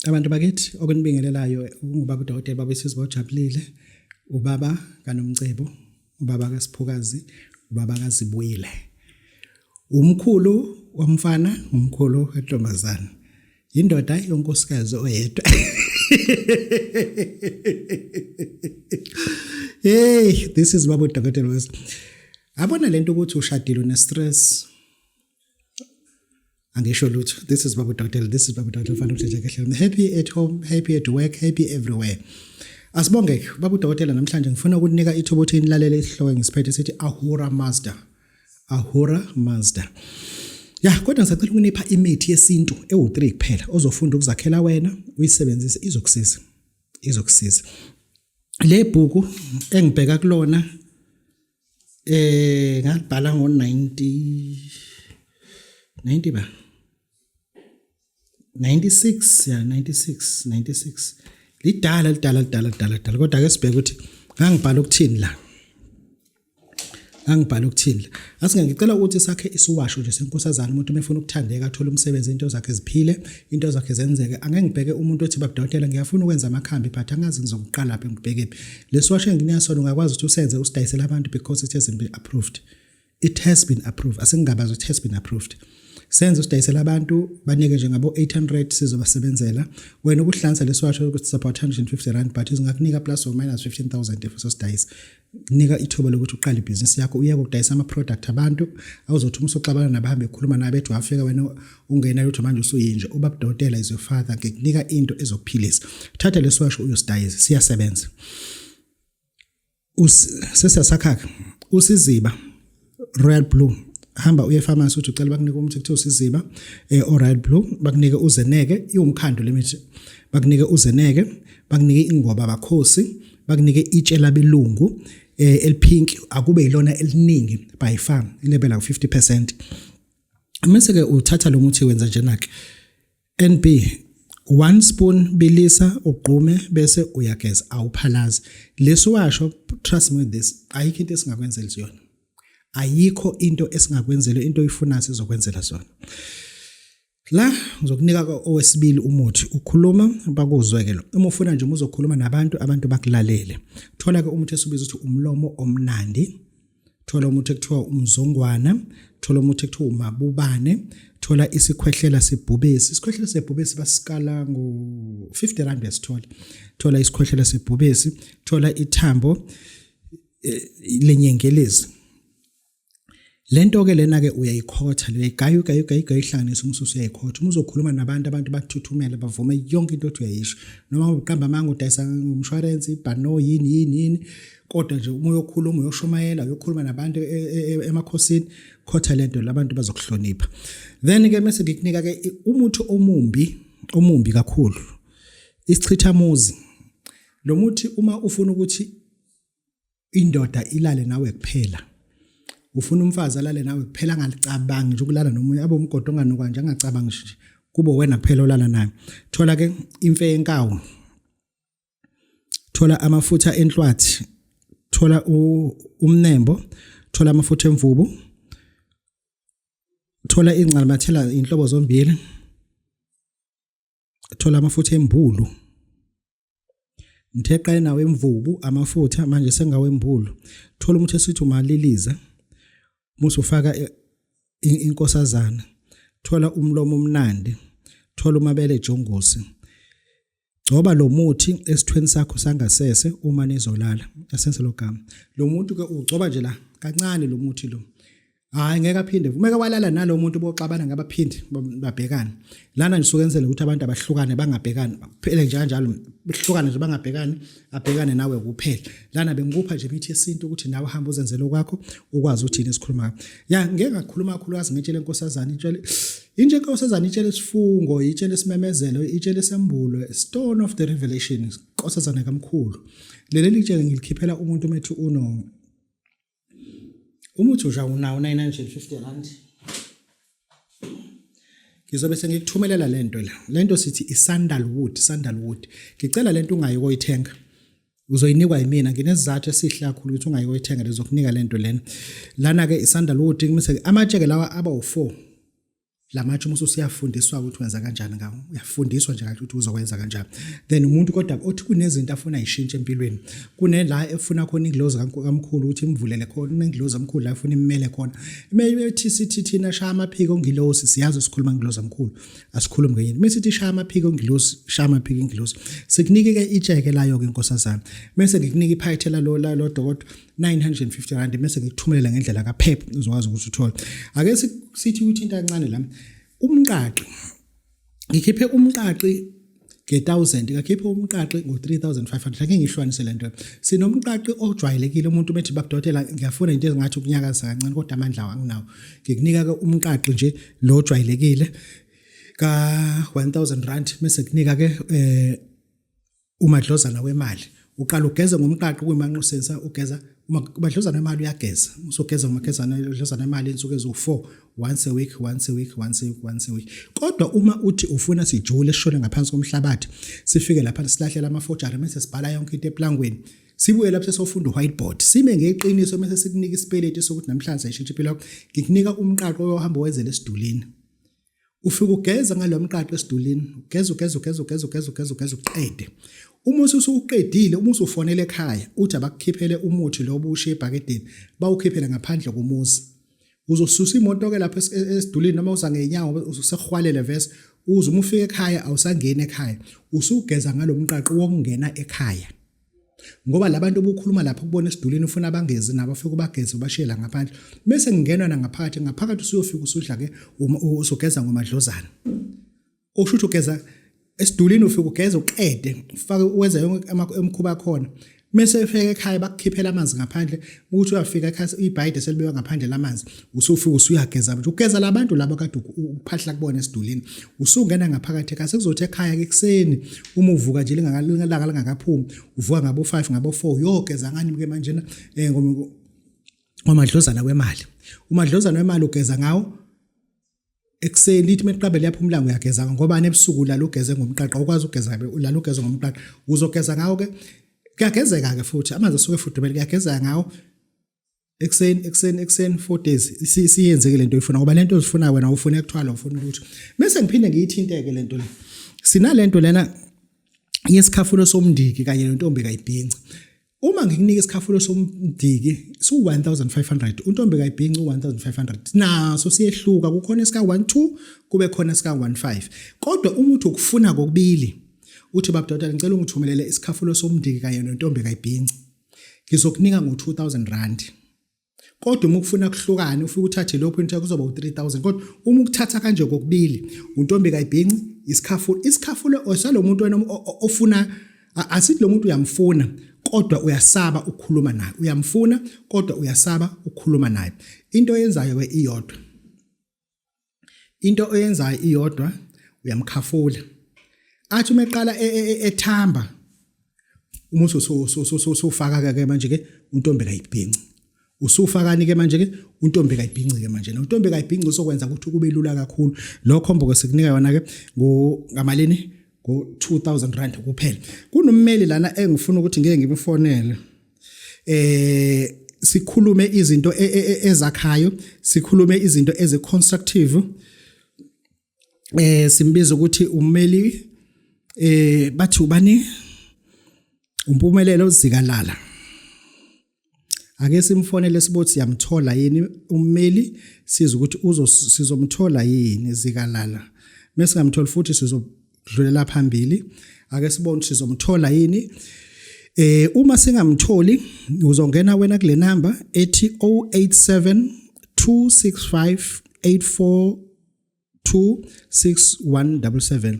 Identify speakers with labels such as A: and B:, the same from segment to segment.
A: Abantu bakithi okunibingelelayo ungubaba udokotela baba isizwe ojabulile ubaba kaNomcebo ubaba kaSiphokazi ubaba kaZibuyile umkhulu womfana umkhulu wentombazana indoda yonkosikazi oyedwa. Hey, this is baba udokotela wes. Abona lento ukuthi ushadile une stress. Angisho lutho. This is baba udokotela, this is baba udokotela fanele ukuthi nje kehle. Happy at home, happy at work, happy everywhere. Asibonge baba udokotela namhlanje ngifuna ukunika ithuba ukuthi nilalele isihloko engisiphethe sithi Ahura Mazda. Ahura Mazda. Ya, kodwa ngisacela ukunipha imithi yesintu ewu3 kuphela ozofunda ukuzakhela wena uyisebenzise izokusiza. Izokusiza. Le bhuku engibheka kulona ngalibhala ngo 90 90 ba 96 ya 96 96 lidala lidala lidala lidala lidala kodwa ke sibheke ukuthi ngangibhala ukuthini la ngangibhala ukuthini la asingeke ngicela ukuthi sakhe isiwasho nje senkosazana umuntu uma efuna ukuthandeka athole umsebenzi into zakhe ziphile into zakhe zenzeke angeke ngibheke umuntu othi babudokotela ngiyafuna ukwenza amakhambi but angazi ngizokuqala phi ngibheke phi lesiwasho enginika sona ungakwazi ukuthi usenze usidayisele abantu because it has been approved. It has been approved. Asingabazi it has been approved. Senze usidayisela abantu banike nje ngabo 800 sizobasebenzela. Wena ukuhlanza lesiwasho ukuthi it's about 150 rand but izingakunika plus or minus 15000 if usosidayisa. Kunika ithuba lokuthi uqale ibhizinisi yakho uyeke ukudayisa ama product abantu awuzothi uma usuxabana nabahambe ekhuluma nabe ethi wafika wena ungena lutho manje usuyinje ubabudokotela is your father ngikunika into ezokuphilisa. Thatha lesiwasho uyosidayisa siyasebenza. Sesiyasakhakha usiziba Royal Blue hamba uye pharmacy uthi ucela bakunike umuthi kuthiwa usiziba o Royal Blue bakunike uzeneke iwumkhando lemithi bakunike uzeneke bakunike ingoba bakhosi bakunike itshe labelungu elipink akube yilona eliningi by far ilebela ku 50%. Mase ke uthatha lo muthi wenza njena ke NB one spoon bilisa ugqume bese uyageza awuphalazi lesiwasho. Trust me with this, ayikho into esingakwenzela yona, ayikho into esingakwenzela. Into oyifunayo sizokwenzela sona. La ngizokunika owesibili umuthi ukhuluma bakuzwe ke lo uma ufuna nje uma uzokhuluma nabantu abantu bakulalele. Thola ke umuthi esibiza ukuthi umlomo omnandi, thola umuthi ekuthiwa umzongwana, thola umuthi ekuthiwa umabubane, thola isikhwehlela sebhubesi. Isikhwehlela sebhubesi basikala ngo-50 rand uyasithola. Thola isikhwehlela sebhubesi, thola ithambo lenyengelezi. Lento ke lena ke uyayikhotha uyayigaya ugaya ugaya ugaya ihlanganise umsusu uyayikhotha. Uma uzokhuluma nabantu abantu bakuthuthumele bavume yonke into othi uyayisho noma uqamba amanga udayisa ngomshwarensi ibhano yini yini yini kodwa nje uma uyokhuluma uyoshumayela uyokhuluma nabantu emakhosini khotha lento labantu bazokuhlonipha. Then ke mase ngikunika ke umuthi omumbi omumbi kakhulu isichithamuzi. Lo muthi uma ufuna ukuthi indoda ilale nawe kuphela, ufuna umfazi alale nawe kuphela angalicabangi nje ukulala nomunye abe umgodo onganukwa nje angacabangi nje kubo wena kuphela olala naye. Thola ke imfe yenkawu, thola amafutha enhlwathi, thola umnembo, thola amafutha emvubu, thola ingcalamathela inhlobo zombili, thola amafutha embulu. Ngithe qale nawo emvubu amafutha manje sengawembulu. Thola umuthi esithi umaliliza musu ufaka inkosazana, thola umlomo omnandi, thola umabele jongosi. Gcoba lo muthi esithweni sakho sangasese uma nizolala. Asense lo gama. Lo muntu ke ugcoba nje la kancane lo muthi lo. Hayi ngeke aphinde. Umeke walala nalo muntu boxabana ngabaphindi babhekane. Lana nje enzele ukuthi abantu abahlukane bangabhekani. Kuphele nje kanjalo behlukane nje bangabhekani, abhekane nawe kuphela. Lana bengikupha nje imithi yesintu ukuthi nawe hamba uzenzele okwakho ukwazi ukuthi yini esikhuluma. Ya ngeke ngakhuluma kakhulukazi ngetshele enkosazana itshele inje inkosazana itshele isifungo, itshele isimemezelo, itshele isembulo, stone of the revelation, inkosazana kamkhulu. Leli litshe ngilikhiphela umuntu umethi uno umuthi usha unawo 950 rand. Ngizobe sengikuthumelela lento la. Lento sithi isandalwood, sandalwood. Ngicela lento ungayi koyithenga. Uzoyinikwa yimina nginesizathu esihle kakhulu ukuthi ungayi koyithenga lezokunika lento lena. Lana ke isandalwood ngimise amatsheke lawa aba u4. Lamatshe uma usuyafundiswa ukuthi wenza kanjani ngawo, uyafundiswa nje kahle ukuthi uzokwenza kanjani. Then umuntu kodwa othi kunezinto afuna ayishintshe empilweni, kunela efuna khona ingilozi kamkhulu ukuthi imvulele khona, ingilozi omkhulu la efuna immele khona. Methi sithi thina shaya amaphiko ngilozi, siyazi sikhuluma ngilozi omkhulu, asikhulumi ngenye. Mase sithi shaya amaphiko ngilozi, shaya amaphiko ingilozi. Sikunike ke itsheke layo ke nkosazana. Mase ngikunika iphakethe lalo lo dokotela 950 rand bese ngikuthumelela ngendlela kaPep uzokwazi ukuthi uthole. Ake sithi ukuthi into kancane la, umqaqi ngikhiphe umqaqi nge-1000, ngakhipha umqaqi ngo-3500. Ake ngihlukanise le nto. Sinomqaqi ojwayelekile, umuntu bethi babudokotela ngiyafuna into ezingathi ukunyakaza kancane kodwa amandla anginawo, ngikunika-ke umqaqi nje lo ojwayelekile ka-1000 rand, bese kunika-ke umadlozana wemali. Uqala ugeze ngomqaqo kuyimanxusensa, ugeza umadlozana wemali, uyageza usugeza ngomagezana udlozana wemali insuku eziwu-4, once a week, once a week, once a week, once a week. Kodwa uma uthi ufuna sijule sishone ngaphansi komhlabathi, sifike lapha silahlela amafojari mase sibhala yonke into eplangweni, sibuye lapho sesofunda whiteboard, sime ngeqiniso, mase sikunika isipeleti sokuthi namhlanje sayishintsha impilo yakho, ngikunika umqaqo oyohamba wenzele esidulini. Ufike ugeza ngalo mqaqo esidulini, ugeza ugeza ugeza ugeza ugeza ugeza ugeza uqede. Uma usuqedile, uma usufonela ekhaya uthi abakukhiphele umuthi lo obushiye ebhakedeni, bawukhiphele ngaphandle komuzi. Uzosusa imoto ke lapho esidulini noma uza ngezinyawo usekuhwalele vese uze uma ufika ekhaya awusangeni ekhaya, usugeza ngalo mqaqo wokungena ekhaya. Ngoba labantu obukhuluma lapho kubona esidulini ufuna abangezi nabo afike ubageze ubashiye la ngaphandle, bese kungenwa nangaphakathi. Ngaphakathi usuyofika usudla ke usugeza ngomadlozana. Okusho ukuthi ugeza esidulini, ufike ugeze uqede, ufake wenze yonke imikhuba yakhona, mese efika ekhaya bakukhiphela amanzi ngaphandle. Ukuthi uyafika ekhaya ibhayide selibekwa ngaphandle lamanzi, usufika usuyageza nje, ugeza labantu laba kade uphahla kubona esidulini, usungena ngaphakathi ekhaya. Sekuzothi ekhaya ke ekuseni uma uvuka nje lingaka lingakaphumi, uvuka ngabo 5 ngabo 4, uyogeza ngani ke manje na ngomadlozana wemali. Umadlozana wemali ugeza ngawo ekuseni, lithi meqabele yaphuma umlango uyageza, ngoba nebusuku lalo ugeze ngomqaqa, ukwazi ugeza lalo ugeze ngomqaqa, uzogeza ngawo ke. Kuyagezeka ke futhi, amanzi asuke efudumele, kuyagezeka ngawo ekuseni ekuseni ekuseni 4 days. Siyenzeke lento oyifuna, ngoba lento ozifuna wena ufuna ekuthwala, ufuna lutho. Bese ngiphinde ngiyithinteke lento le, sinalento lena yesikhafulo somndiki kanye nentombi kayibhinci. Uma ngikunika isikhafulo somdiki su-1500, untombi kayibhinci u-1500, naso siyehluka, kukhona esika 12, kube khona esika 15. Kodwa uma uthi ukufuna kokubili, uthi baba dokotela ngicela ungithumelele isikhafulo somndiki kanye nentombi kayibhinci, ngizokunika ngo-2000 rand. Kodwa uma ukufuna kuhlukane, ufike uthathe lokhu into kuzoba u-3000. Kodwa uma ukuthatha kanje kokubili, untombi kayibhinci, isikhafulo, isikhafulo osalomuntu wena ofuna, asithi lo muntu uyamfuna kodwa uyasaba ukukhuluma naye, uyamfuna kodwa uyasaba ukukhuluma naye, into oyenzayo ke iyodwa, into oyenzayo iyodwa, uyamkhafula, athi uma eqala ethamba umuthi usufaka ke manje ke untombi kayibhinci, usufakani ke manje ke untombi kayibhinci ke manje, untombi kayibhinci usokwenza ukuthi kube lula kakhulu. Lo khombo ke sikunika yona ke ngamalini? Ngo 2000 rand kuphela. Kunommeli lana engifuna ukuthi ngeke ngimfonele, sikhulume izinto ezakhayo, sikhulume izinto ezi constructive. Simbiza ukuthi ummeli, bathi ubani, uMpumelelo Zikalala. Ake simfonele sibothi siyamthola yini ummeli, siza ukuthi uzo sizomthola yini Zikalala. Mesingamtholi futhi sizodlulela phambili. Ake sibone sizomthola yini. Uma singamtholi, uzongena wena kule number ethi 087 265 84 26177,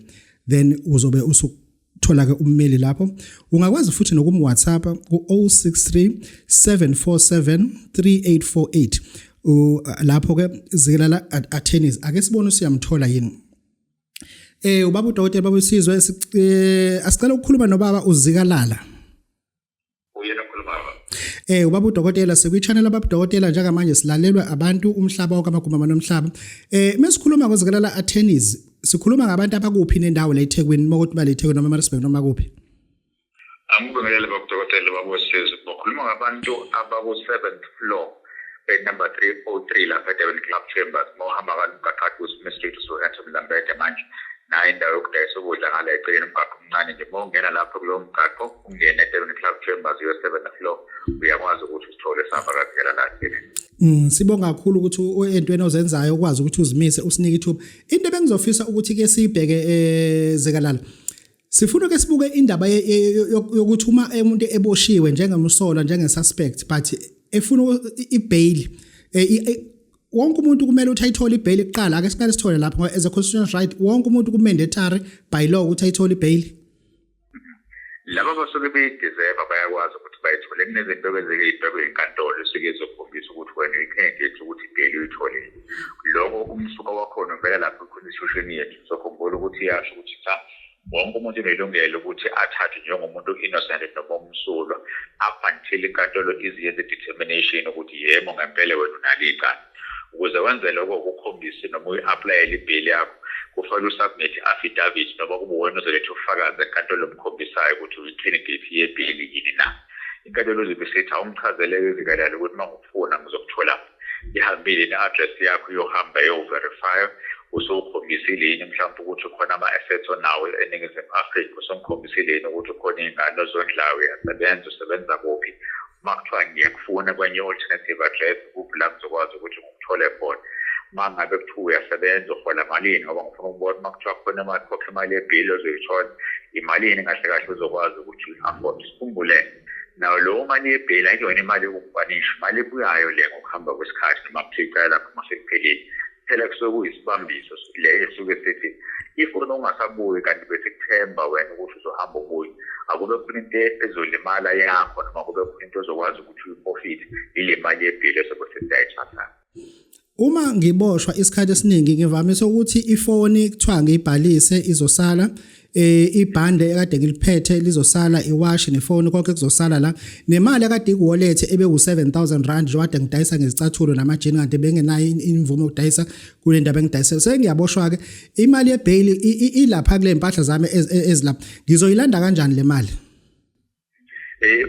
A: then uzobe usuthola ke ummeli lapho. Ungakwazi futhi nokum WhatsApp ku 063 747 3848 lapho ke Zikalala Attorneys. Ake sibone usiyamthola yini. Ubaba udokotela, baba usizwe, asicela ukukhuluma nobaba uZikalala.
B: Uyena okhulumayo.
A: Ubaba udokotela, sikwi-channel ababa udokotela njengamanje, silalelwa abantu umhlaba wonke, amagumbi nomhlaba. Mesikhuluma ngoZikalala Attorneys, sikhuluma ngabantu abakuphi nendawo la eThekwini, mokuthi bale eThekwini noma eMaritzburg noma kuphi?
B: Angibingelele baba udokotela, baba wesizwe. Bakhuluma ngabantu abaku 7th floor. Number 303 lapha eDurban Club Chambers. Uma uhamba ngalo umgaqo uSmith Street usuka eMlambede manje, nayo indawo yokudayisa ukudla ngala eceleni, umgaqo omncane nje. Uma ungena lapho kulowo mgaqo, ungene eDurban Club Chambers, uyo-seven floor, uyakwazi ukuthi usithole sihamba la thina.
A: Sibonga kakhulu ukuthi entweni ozenzayo ukwazi ukuthi uzimise usinike ithuba. Into ebengizofisa ukuthi ke siyibheke, Zikalala. Sifuna ke sibuke indaba yokuthi uma umuntu eboshiwe njengemsolwa, njenge-suspect, but efuna i-bail, wonke umuntu kumele ukuthi ayithole i-bail kuqala. Ake siqale sithole lapho, ngoba as a constitutional right wonke umuntu ku-mandatory by law ukuthi ayithole i-bail.
B: Laba abasuke beyi-deserve bayakwazi ukuthi bayithole. Kunezinto ezike y'bhekwe inkantolo esuke izokhombisa ukuthi wena uyi-candidate ukuthi i-bail uyitholile. Lokho umsuka wakhona uvela lapho kwi-constitution yethu. Sokhumbula ukuthi iyasho ukuthi cha, wonke umuntu unelungelo ukuthi athathwe njengomuntu innocent noma umsulwa up until inkantolo iziyenze determination ukuthi yebo, ngempela wena unalo icala. Ukuze wenze lokho, kukhombise noma uyi-applyele i-bail yakho, kufanele u-submit i-affidavit noma kube wena ozoletha ubufakazi enkantolo omkhombisayo ukuthi uyi-candidate ye-bail yini na. Inkantolo izobe isithi awungichazele-ke, Zikalala, ukuthi uma ngikufuna ngizokuthola, ihambile ne-address yakho, iyohamba iyo-verify, usukhombisile yini mhlawumbe ukuthi khona ama-assets onawo eNingizimu Afrika, usungikhombisile yini ukuthi khona iy'ngane ozondlayo, uyasebenza, usebenza kuphi, uma kuthiwa ngiyakufuna kwenye i-alternative address, kuphi la ngizokwazi ukuthi ngikuthole khona, uma ngabe kuthiwa uyasebenza, uhola malini, ngoba ngifuna ukubona uma kuthiwa khona khokha imali ye-bail ozoyithola, imalini kahle kahle uzokwazi ukuthi uyi-afford. Sikhumbule nayo lowo mali ye-bail ayiyona imali yokuvanisha, imali ebuyayo le ngokuhamba kwesikhathi noma kuthiwa icala lakho uma sekuphelile. Phela kusuke kuyisibambiso le esuke sithi if wena ungasabuyi kanti besikuthemba wena ukuthi uzohamba ubuye, akube khona into ezolimala yakho noma kube khona into ozokwazi ukuthi uyi-forfeit ile mali ye-bail esobe sesiyayithatha.
A: Uma ngiboshwa, isikhathi esiningi ngivamise ukuthi ifoni kuthiwa ngiyibhalise izosala, ibhande ekade ngiliphethe lizosala, iwashi nefoni konke kuzosala la, nemali ekade iku-wallet ebe u-R7000 nje kade ngidayisa ngezicathulo namajini, kanti bengenayo imvume yokudayisa kule ndaba engidayisa. Sengiyaboshwa ke, imali ye-bail ilapha kule mpahla zami ezilapha. Ngizoyilanda kanjani le mali?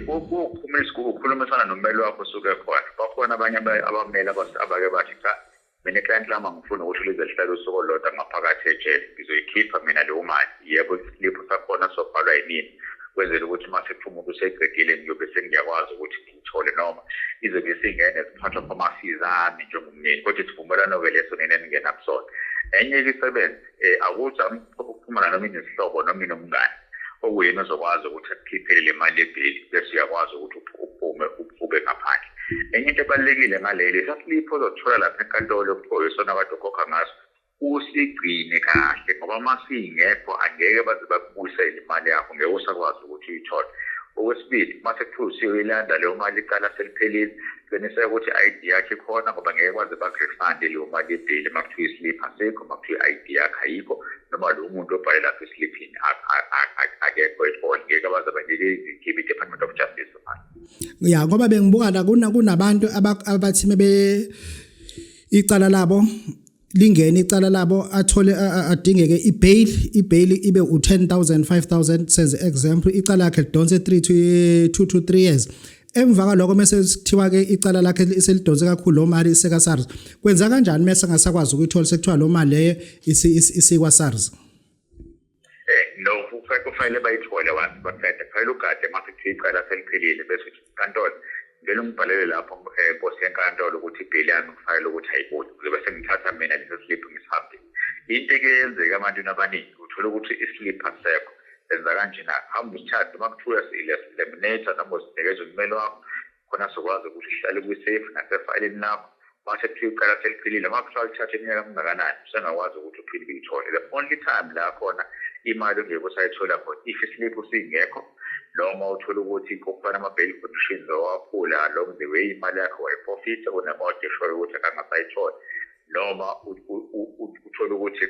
B: Ukukhulumisana nommeli wakho osuke khona. Bakhona abanye abameli abake bathi, "Cha, mina i-client lami angifuni ukuthi lize lihlale usuku olulodwa ngaphakathi ejele, ngizoyikhipha mina leyo mali. Yebo, isiliphu sakhona sobhalwa yimina, kwenzela ukuthi uma sekuthiwa umuntu usecedile ngiyobe sengiyakwazi ukuthi ngiyithole, noma izobe isingene as part of ama-fees ami njengomnini." Kodwa isivumelwano-ke leso nina eningena kusona. Enye-ke isebenze, akuzami ukuxhumana noma inesihlobo noma inomngane okuyena ozokwazi ukuthi akukhiphele le mali ye-bail, bese uyakwazi ukuthi uphume ube ngaphandle. Enye into ebalulekile ngaleli sasilipho ozothola lapha enkantolo okuthiwa isona kade ukhokha ngaso, usigcine kahle, ngoba uma singekho angeke baze bakubuyisele imali yakho, ngeke usakwazi ukuthi uyithole. Okwesibili, uma sekuthiwa usuyoyilanda leyo mali icala seliphelile, qiniseka ukuthi i-ID yakho ikhona, ngoba ngeke kwaze baku-refund-e leyo mali ye-bail uma kuthiwa islip asikho, uma kuthiwa i-ID yakho ayikho, noma lo muntu obhale lapho esliphini akekho at all, ngeke baze banike izikhiphe i-Department of Justice imali.
A: Ya, ngoba bengibuka la kunabantu abathi mebe icala labo lingene, icala labo athole adingeke i-bail, i-bail ibe u10000, 5000, senze example, icala lakhe lidonse 3 to 2 to 3 years. Emva kwaloko mase kuthiwa ke icala lakhe selidonse kakhulu, lo mali iseka SARS. Kwenza kanjani mase ngasakwazi ukuyithola, sekuthiwa lo mali leyo isikwa SARS?
B: No, kufanele bayithole once baqeda. Kufanele ugade mase kuthiwa icala seliphelile, bese uthi inkantolo, ngicela ungibhalele lapho, nkosi yenkantolo, ukuthi i-bail yami kufanele ukuthi ayibuye, ngizobe sengithatha mina leso slip ngisihambile. Into eke yenzeka ebantwini abaningi, uthola ukuthi i-slip asekho. Enza kanjena, hamba usithathe uma kuthiwa uya-laminate noma usinikeza ummeli wakho khona sizokwazi ukuthi sihlale kwi-safe nasefayilini lakho. Mase kuthiwa icala seliphelile, uma kuthiwa lithatha iminyaka okungakanani, usengakwazi ukuthi uphinde uyithole. The only time la khona imali ongeke usayithola khona, if islip singekho, noma uthole ukuthi kukhona ama-bail conditions owaphula along the way, imali yakho wayi-forfeit, kunemoto eshoyo ukuthi akangasayithola, noma uthole ukuthi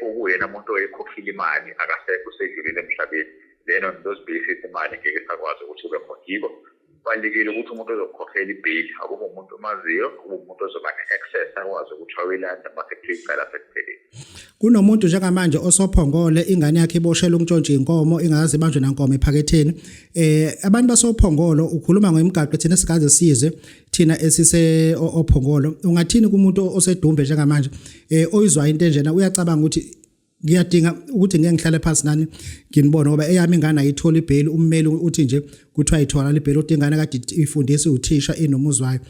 B: okuyena umuntu oyikhokhile imali akasekho, usedlulile emhlabeni, then on those basis imali ngeke isakwazi ukuthi ube khona. Yiko kubalulekile ukuthi umuntu ozokukhokhela i-bail akube umuntu omaziyo, akube umuntu ozoba ne-access, akwazi ukuthi ayoyilanda uma sekuthiwa icala sekuphelile.
A: Kunomuntu njengamanje osophongole, ingane yakhe iboshelwe ukuntshontsha inkomo, ingaze ibanjwe nankomo ephaketheni. Abantu basophongolo, ukhuluma ngomgaqo thina sikaze sizwe. Thina esise oPhongolo, ungathini kumuntu oseDumbe njengamanje oyizwa into enjena, uyacabanga ukuthi ngiyadinga ukuthi ngeke ngihlale phansi nani nginibone, ngoba eyami ingane ayithola ibheli, ummeli uthi nje kuthiwa ayithola ibheli, uthi ingane kade ifundisa uthisha inomuzi wayo.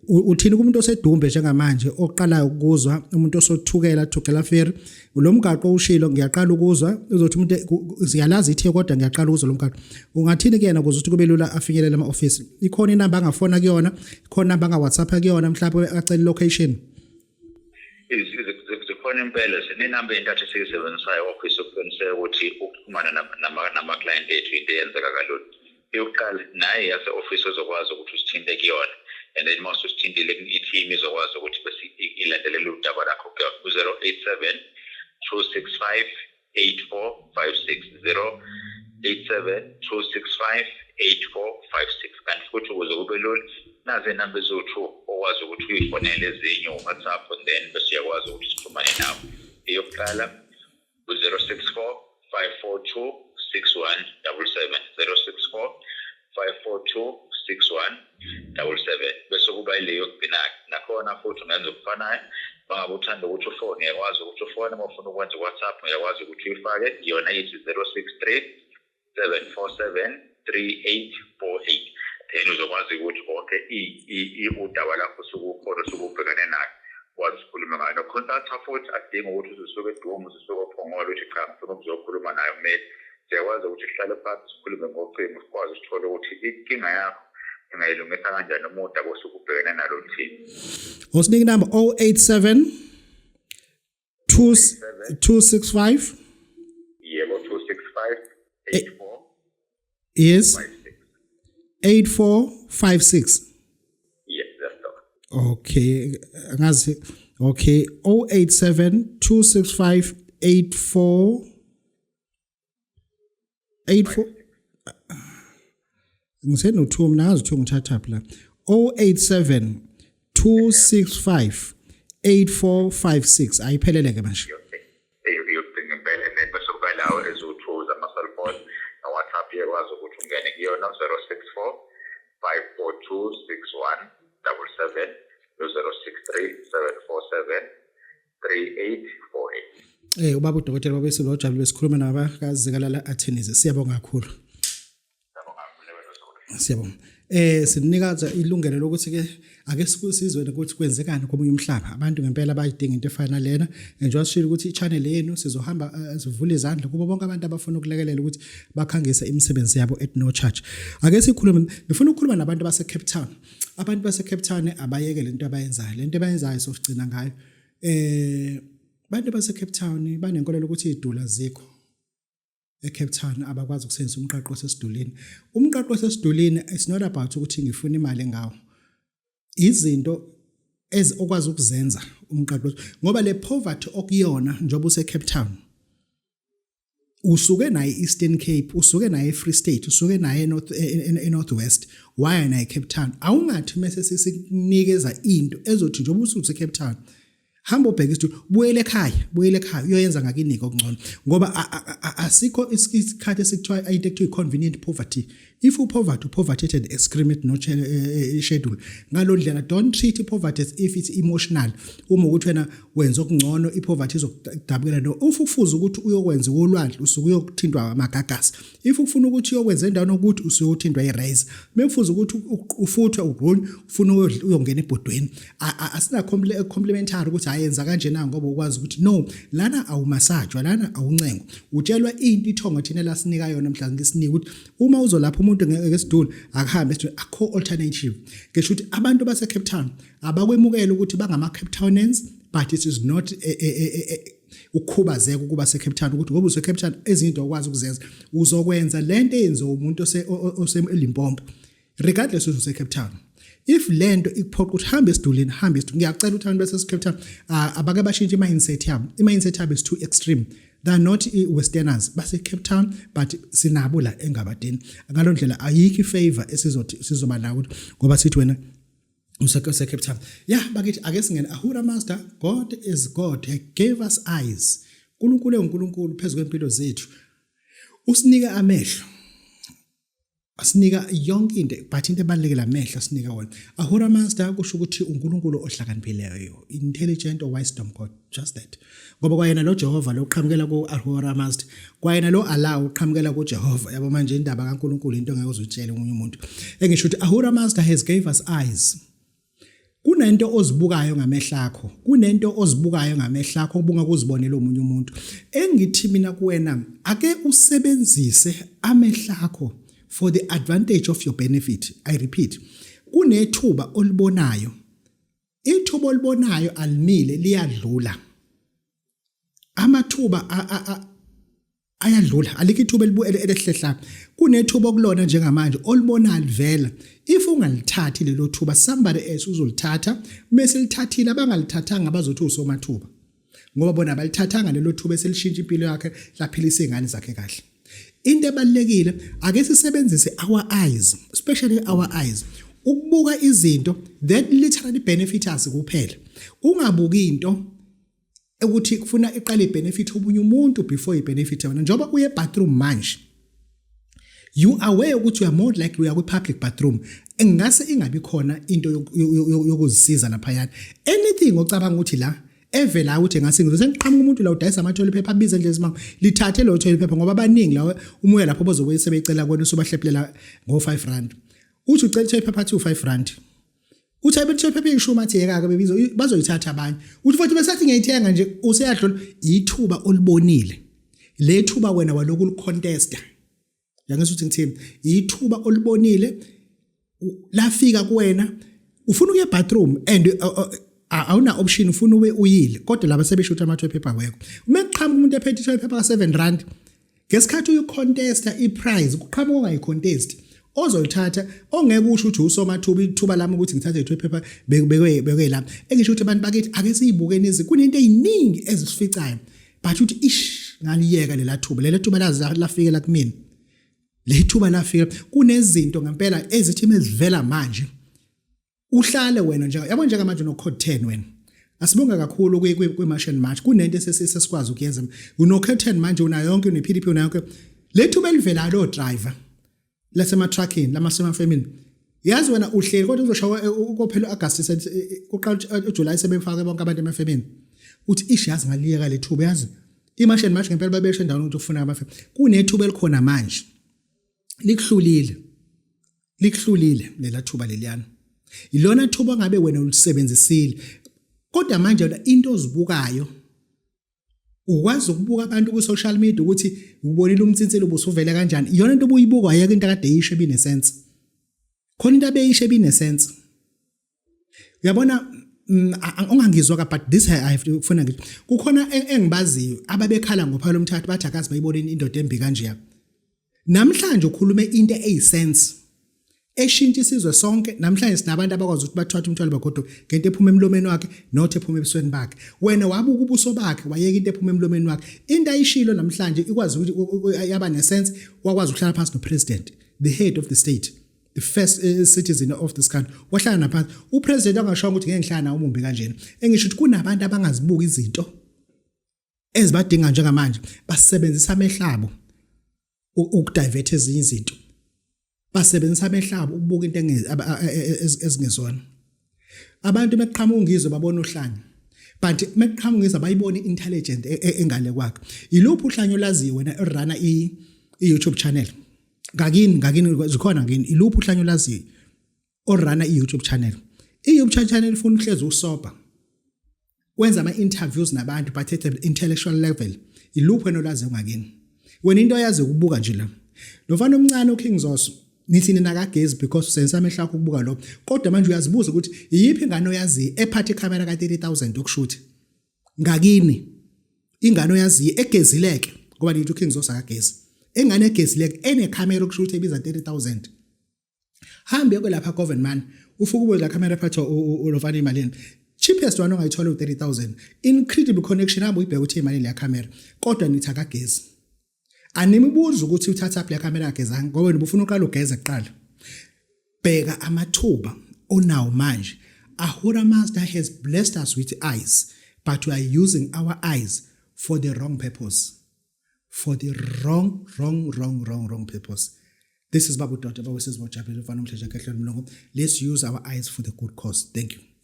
A: Uthini kumuntu oseDumbe njengamanje oqalayo ukuzwa, umuntu osothukela Thukela Ferry, lo mgaqo ushilo, ngiyaqala ukuzwa, uzothi umuntu siyalazi ithe, kodwa ngiyaqala ukuzwa lo mgaqo, ungathini kuyena ukuze ukuthi kube lula afinyelele ama-ofisi? Ikhona inamba angafona kuyona? Ikhona inamba anga-WhatsApp kuyona, mhlawumbe acele location?
B: Zikhona impela. Sinenamba ey'ntathu esiyisebenzisayo e-office ukuqiniseka ukuthi ukuxhumana nama-client ethu into eyenzeka kalula. Eyokuqala naye yase-office ozokwazi ukuthi usithinte kuyona, and then uma ususithintile, i-team izokwazi ukuthi bese ilandelele udaba lakho kuyona, ku-087 265 8456, 087 265 8456. Kanti futhi ukuze kube lula, nazi iy'namba eziwu-two okwazi ukuthi uyifonele, ezinye u-WhatsApp, and then bese uyakwazi ukuthi sixhumane nawe. Eyokuqala u-064 542 6177, 064 542 6177. Bese kuba ile yokugcina-ke, nakhona futhi ungenza okufanayo. Uma ngabe uthanda ukuthi ufone, uyakwazi ukuthi ufone. Uma ufuna ukwenza u-WhatsApp, uyakwazi ukuthi uyifake. Yona ithi 063 747 3848. Then uzokwazi ukuthi konke udaba lakho osuke ukhona, osuke ubhekane nayo, wazi sikhulume ngayo. Nokucontacta futhi akudingi ukuthi uzusuke eDumbe, uzusuke oPhongolo, uthi cha, ngifuna ukuzokhuluma nayo mmeli. Siyakwazi ukuthi sihlale phansi, sikhulume ngocingo, sikwazi sithole ukuthi inkinga yakho ingayilungisa kanjani, uma udaba osuke ubhekene nalo luthini.
A: Usinike inamba, 087 2 265.
B: Yebo, 265 84 56.
A: 8456.
B: Yes, that's the one.
A: Okay, angazi. Okay, 087 265 84 84. Ngiseno-2 mina, ngazi 2 ngithathaphi la. 087 265 8456, ayiphelele ke manje.
B: Yokugcina impela, and then bese kuba lawo eziwu-two zama-cellphone no-WhatsApp, iyakwazi ukuthi ungene kuyona, 064 542 6177 no-063 747 3848.
A: Ubaba udokotela Wabesilo ojabule besikhuluma nabakaZikalala Attorneys. Siyabonga kakhulu.
B: Siyabonga kakhulu.
A: Siyabonga. Sinikaza ilungelo lokuthi ke ake sizwe ukuthi kwenzekani komunye umhlaba. Abantu ngempela bayidinga into efana nalena. Njengoba sishilo ukuthi i-channel yenu sizohamba sivule izandla kubo bonke abantu abafuna ukulekelela ukuthi bakhangise imisebenzi yabo at no charge. Ake sikhulume, ngifuna ukukhuluma nabantu base Cape Town. Abantu base Cape Town abayeke lento abayenzayo. Lento abayenzayo sofigcina ngayo. Abantu base Cape Town banenkolelo ukuthi idula zikho eCape Town, abakwazi ukusebenzisa umqaqo osesidulini. Umqaqo osesidulini, it's not about ukuthi ngifuna imali ngawo. Izinto ez okwazi ukuzenza umqaqo, ngoba le poverty okuyona njengoba use Cape Town, usuke naye Eastern Cape, usuke naye Free State, usuke naye North West, waya naye Cape Town, awungathi mase sikunikeza into ezothi njengoba ususe Cape Town, hamba ubheke isithi, buyele ekhaya, buyele ekhaya uyoyenza ngakinike okungcono, ngoba asikho isikhathi esikuthiwa into ekuthiwa i-convenient poverty. If upoverty, upoverty at an extreme no schedule. Ngalo ndlela, don't treat poverty as if it's emotional, uma ukuthi wena wenza okungcono ipoverty izokudabukela. No, if ufuza ukuthi uyokwenza ulwandle, usuke uyokuthintwa amagagasi. If ufuna ukuthi uyokwenza endaweni ukuthi usuke uthintwa i-razor, mekufuza ukuthi ufuthwe ugqunywe, ufuna uyongena ebhodweni. Asina complementary ukuthi ayenza kanje na, ngoba ukwazi ukuthi no, lana awumasajwa, lana awuncengwa, utshelwa into ithongo thina lasinika yona mhla ngisinika ukuthi uma uzolapha umuntu ngesiduli, akuhambe esiduli, akho alternative. Ngisho ukuthi abantu base Cape Town abakwemukela ukuthi bangama Cape Townians, but it is not ukukhubazeka ukuba se Cape Town, ukuthi ngoba use Cape Town ezinye into okwazi ukuzenza, uzokwenza lento eyenziwa umuntu ose eLimpopo regardless use Cape Town. If lento ikuphoqa ukuthi hambe esidulini, hambe esidulini. Ngiyacela ukuthi abantu base Cape Town abake bashintshe i-mindset yabo. I-mindset yabo is too extreme. They are not westerners, base Cape Town, but sinabo la engabadini. Ngaloo ndlela ayikho ifavor esizothi sizoba nayo ukuthi ngoba sithi wena use Cape Town. Yeah, bakithi, ake singene. Ahura Mazda, God is God, he gave us eyes. uNkulunkulu enguNkulunkulu phezulu kwempilo zethu, usinike amehlo. Asinika yonke into, but into ebalulekile amehlo asinika wona. Ahura Mazda kusho ukuthi uNkulunkulu ohlakaniphileyo, intelligent or wisdom God, just that. Ngoba kwayena lo Jehova lo uqhamukela ku Ahura Mazda, kwayena lo Allah uqhamukela ku Jehova. Yabo manje indaba kaNkulunkulu into engeke uzutshele omunye umuntu. Engisho ukuthi Ahura Mazda has gave us eyes. Kunento ozibukayo ngamehlo akho, kunento ozibukayo ngamehlo akho obunga kuzibonela omunye umuntu. Engithi mina kuwena ake usebenzise amehlo akho for the advantage of your benefit. I repeat, kunethuba olibonayo. Ithuba olibonayo alimile, liyadlula. Amathuba ayadlula, alikho ithuba elehlehla. Kunethuba okulona njengamanje olibona livela. If ungalithathi lelo thuba, somebody else uzolithatha. Mase lithathile, abangalithathanga bazothi usomathuba, ngoba bona abalithathanga lelo thuba eselishintsha impilo yakhe, laphilisa izingane zakhe kahle. Into ebalulekile, ake sisebenzise our eyes, especially our eyes, ukubuka izinto that literally benefit us kuphela. Ungabuki into ukuthi kufuna iqale ibenefit omunye umuntu before ibenefit wena. Njengoba uye bathroom manje, you aware ukuthi you are more likely uya kwi-public bathroom, engase ingabi khona into yokuzisiza laphayana. Anything ocabanga ukuthi la evela ukuthi ngase ngizoze sengiqhamuka umuntu la udayisa ama-toilet paper, abize nje esimanga, lithathe lo toilet paper, ngoba abaningi la umuya lapho bozobuye sebecela kwena, usubahlephulela ngo-5 rand. Uthi ucela i-toilet paper, athi u-5 rand. Uthi abe toilet paper ishumi, athi yeka-ke, bebizo bazoyithatha abanye. Uthi futhi besathi ngiyayithenga nje, useyadlula. Ithuba olibonile le thuba, wena waloku ulicontesta. Uyangizwa ukuthi ngithini? Ithuba olibonile lafika kuwena, ufuna ukuya bathroom and awuna option, ufuna ube uyile, kodwa laba sebesho ukuthi ama-toilet paper awekho. Uma kuqhamuka umuntu ephethe i-toilet paper ka-7 rand, ngesikhathi uyicontesta i-price, kuqhamuka ongayicontest ozoyithatha, ongeke usho ukuthi usomathuba. Ithuba lami ukuthi ngithathe i-toilet paper bekwe bekwe lami. Engisho ukuthi abantu bakithi, ake siyibukeni izi, kunento eziningi ezisificayo, but uthi ish, ngaliyeka lela thuba, lela thuba lazi lafikela kumina, le thuba lafika. Kunezinto ngempela ezithi mezivela manje uhlale wena nje, yabo, njengamanje no code 10 wena. Asibonga kakhulu kwi March and March, kunento esesikwazi ukuyenza. Uno code 10 manje, unayo yonke, une PDP, unayo yonke. Lethuba elivela lo driver lasema-truckini, lasemafemini, yazi wena uhleli, kodwa uzoshawa kophela u-August, kuqala uJuly, sebefake bonke abantu emafemini. Uthi ish, yazi ngaliyeka lethuba. Yazi iMarch and March ngempela babesho endaweni ukuthi ufuna amafemi. Kunethuba elikhona manje, likuhlulile, likuhlulile lela thuba leliyana. Ilona thuba ngabe wena ulisebenzisile, kodwa manje wena into ozibukayo, ukwazi ukubuka abantu ku social media ukuthi ubonile umtsintselo ubusuvele kanjani. Iyona into obuyibuka, ayeke into akade eyisho ebine sense khona, into abeyisho ebine sense. Uyabona, ungangizwa ka, but this I have to kufuna ngithi kukhona engibaziyo ababekhala ngophalo umthathu, bathi akazi bayibona indoda embi kanje. Namhlanje ukhulume into eyisense eshintsha isizwe sonke. Namhlanje sinabantu abakwazi ukuthi bathwathe umthwalo bagoduke ngento ephuma emlomeni wakhe, not ephuma ebusweni bakhe. Wena wabuka ubuso bakhe, wayeka into ephuma emlomeni wakhe. Into ayishilo namhlanje ikwazi ukuthi yaba nesense, wakwazi ukuhlala phansi no-president, the head of the state, the first citizen of this country. Wahlala naphansi upresident, angashongo ukuthi ngeke ngihlala nawe umumbi kanjena. Engisho ukuthi kunabantu abangazibuka izinto ezibadinga njengamanje, basebenzisa amehlo abo ukudivert ezinye izinto, basebenzisa amehlo abo ukubuka into ezingezona. Abantu beqhamuka ngizwe babona uhlanya, but mekuqhamuka ngizwe bayibona intelligent engale kwakhe. Iluphi uhlanya olaziyo wena orana i YouTube channel ngakini? Ngakini zikhona ngini? Iluphi uhlanya olaziyo orana i-YouTube channel? I-YouTube channel ifuna uhlezi usoba, wenza ama-interviews nabantu, but at the intellectual level. Iluphi wena olaziyo ngakini? Wena into oyazi ukubuka nje la lo mfana omncane uKing Zoso, nithi nina kagezi because usebenzisa amehlo akho ukubuka lo. Kodwa manje uyazibuza ukuthi iyiphi ingane oyaziyo ephatha ikhamera ka-30000 yokushutha ngakini? Ingane oyaziyo egezileke, ngoba nithi uKing Zoso akagezi, engane egezileke enekhamera yokushutha ebiza 30000. Hambe yoko lapha government, ufike ubuze la camera ephathwa ulofana imalini. Cheapest one ongayithola u-30000, incredible connection. Hamba uyibheke ukuthi imali leya camera, kodwa nithi akagezi. Animibuza ukuthi uthatha phi le camera agezanga, ngoba wena ubufuna uqala ugeze kuqala. Bheka amathuba onawo manje. Ahura Mazda has blessed us with eyes, but we are using our eyes for the wrong purpose, for the wrong, wrong, wrong, wrong, wrong purpose. This is Babu Doda, Babu Sisbo Jabulile, Mfana Omhlesha Kehlweni Mlungu. Let's use our eyes for the good cause. Thank you.